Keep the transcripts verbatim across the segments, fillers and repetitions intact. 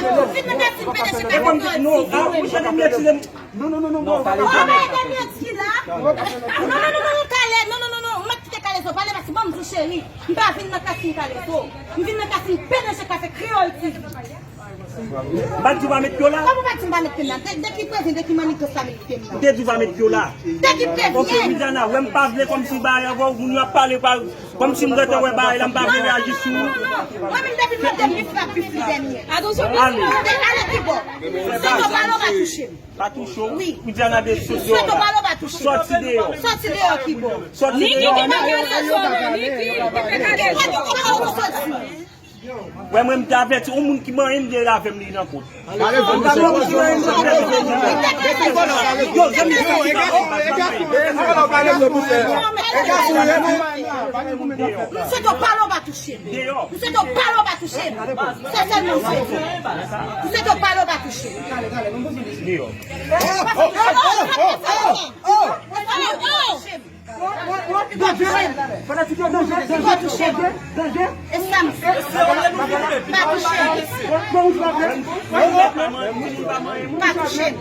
Vin nan kasin, pede chita. Epa m te, non, ah, ou chita m retire m. Non, non, non, non, non, pa pale. Kale. Non, non, non, non, non, Kale, non, non, non, non, m ap kite Kalezo pale, paske ban m di w cheri, m pa vin nan kasin Kalezo. M vin nan kasin P D G Kafe Kreyòl T V. M pa t di w pa met pye w la? Kòman w pa t di m pa met pye m la? De, de ki prevyen, de ki mannigan sa met pye m la? M te di w pa met pye w la. De ki prevyen? Ok, Widiana, wè m pa vle kòmsi bagay avè w, moun yo ap pale pa, kòmsi m gentan wè bagay la, m pa vle reyaji sou ou. Non, non, non, non. Mwen menm depi m nan dènye, m ap viv li dènye. Ale. Ale ki bò? Sòt ou pale w pa touche m. Pa touche w. Wi. Widiana de sot deyò. Sòt ou pale w pa touche m. Sòti deyò. Sòti deyò ki bò? Sòti deyò. Niki ki pa ka sòti deyò. Niki, ki pa ka sòti. Wè mwen m te avèti, yon moun ki manyen m gen l avè m li nan kont. Yo, zanmi, m swete w pale w pa touche m. Deyò. M swete w pale w pa touche m. Deyò. M swete w pale w pa touche m. Se sèlman m swete. M swete w pale w pa touche m. Deyò. Danje! Fanatik yo, danje, danje, danje, danje. Pa touche m. Pa touche m. Pa touche m.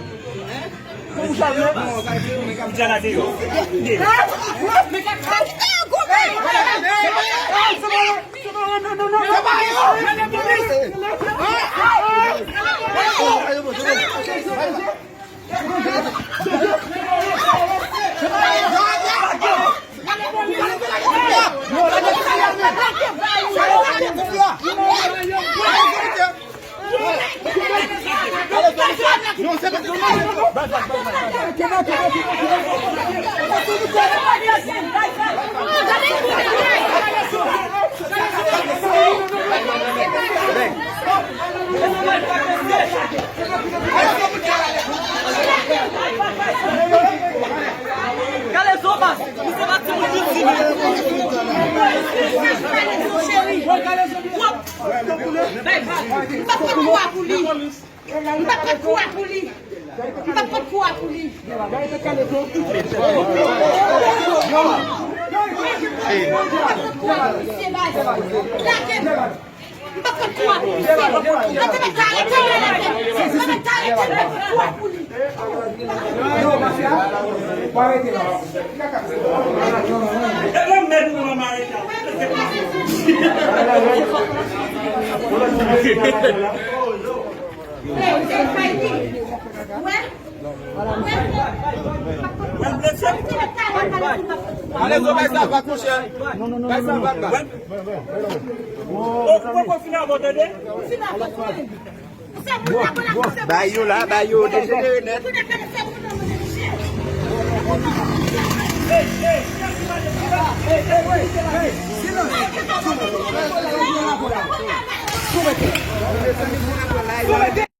Kalezo baz, misye pa timoun piti, men. Kalezo cheri. M p ap pran kou a pou li. M p ap pran kou a pou li. M p ap pran kou a pou li. Lage m. M p ap pran kou a pou misye. Yo te mèt arete l, yo te mèt arete l, m p ap pran kou a pou li. Ale, zo, bay sa, va kouche. Bay sa, va, va. Ou poko fin avè w, tande? Bay yo la, bay yo dejenere nèt.